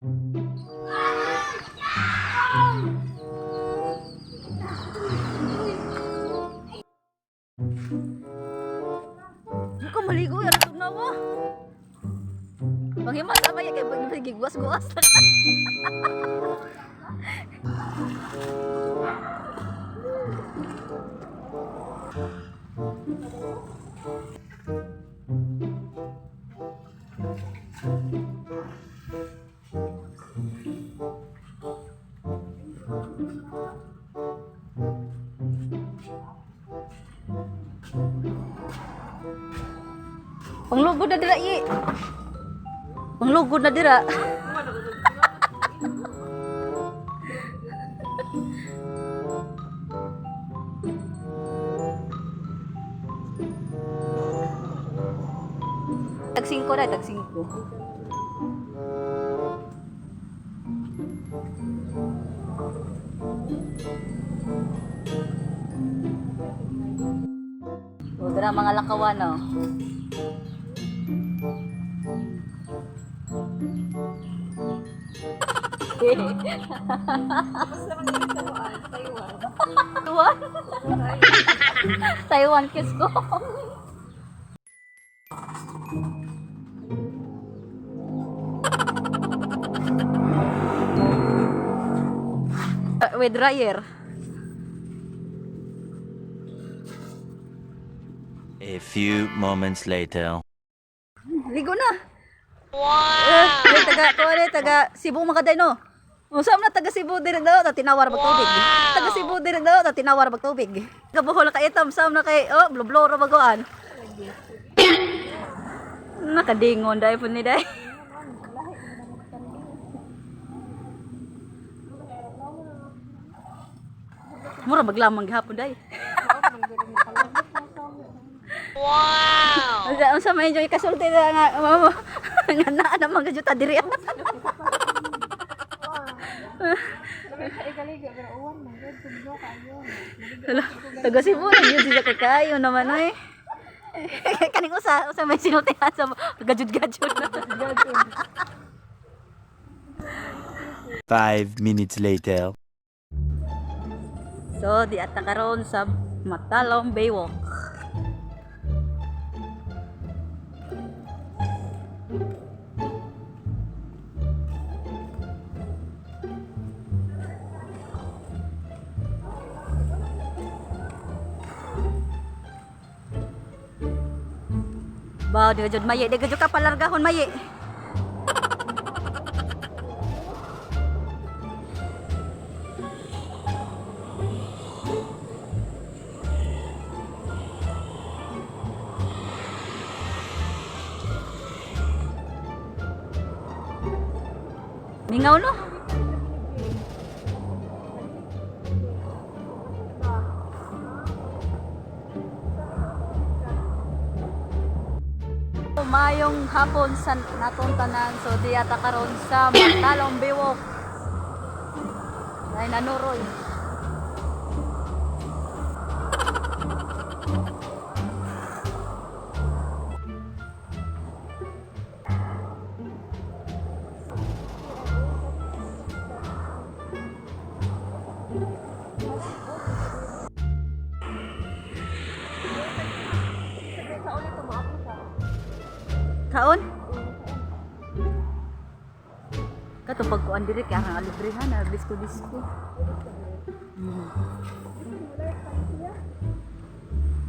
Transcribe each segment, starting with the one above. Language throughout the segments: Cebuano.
Di ko maligo yan ang na mo. Panghimas ama yan kay giguas-guas. Panglugod na dira i. Panglugod na dira. Tag 5 na, tag 5. O, dira mga lakawan, oh. Taiwan. Taiwan kiss ko. With dryer. A few moments later. Ligo na. Wow! Eh, taga, kuwari, taga Cebu mga kaday, no? Usam na taga Cebu din daw, ta tinawar magtubig. Taga Cebu din daw, ta tinawar magtubig. Kabuhol ka itam, sam na kay, oh, blublo ra bagoan. Nakadingon dai po ni dai. Mura maglamang gihapon dai. Wow! Unsa may enjoy kasulti na nga mama nga naa na mga juta diri. Hala, taga Cebu na gyud siya kay kayo naman oy. Kaning usa, usa may sinultihan sa gajud-gajud. 5 minutes later. So, di ata karon sa Matalom Baywalk. Ba, di ka jud mayi, di ka jud ka palargahon mayi. Mingaw no? Mayong hapon sa natong tanan, so di ata karon sa Matalong Biwok. Ay nanuroy. Kaon? Katong pagkuan diri kay ang alibrehan na disco disco.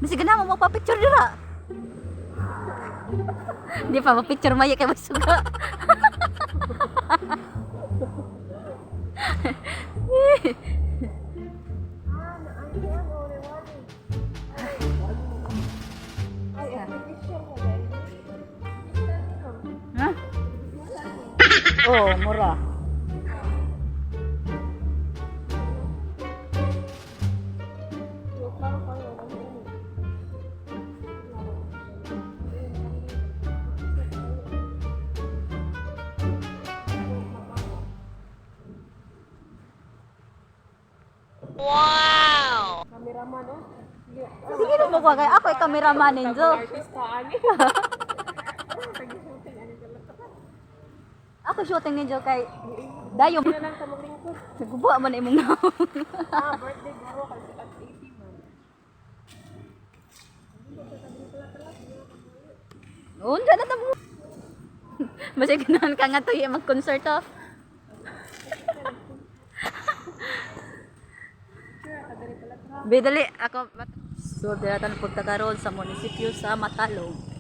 Bisig na mo magpa-picture dira. Di pa pa-picture maya kay masuga. Ha? Oh, mura. Cameraman, oh. Sige na mo kay ako ay cameraman ninyo. Artista, ani. Ako shooting ninyo kay dayo. Hindi na lang sa maglingkod. Naguba man imong naong. Ah, birthday guro kay at 80 man. Unsa na ta mo? Basta ganahan ka nga tuyo mag-concert oh. Be, dali. Ako, so, dira tan punta karon sa munisipyo sa Matalom.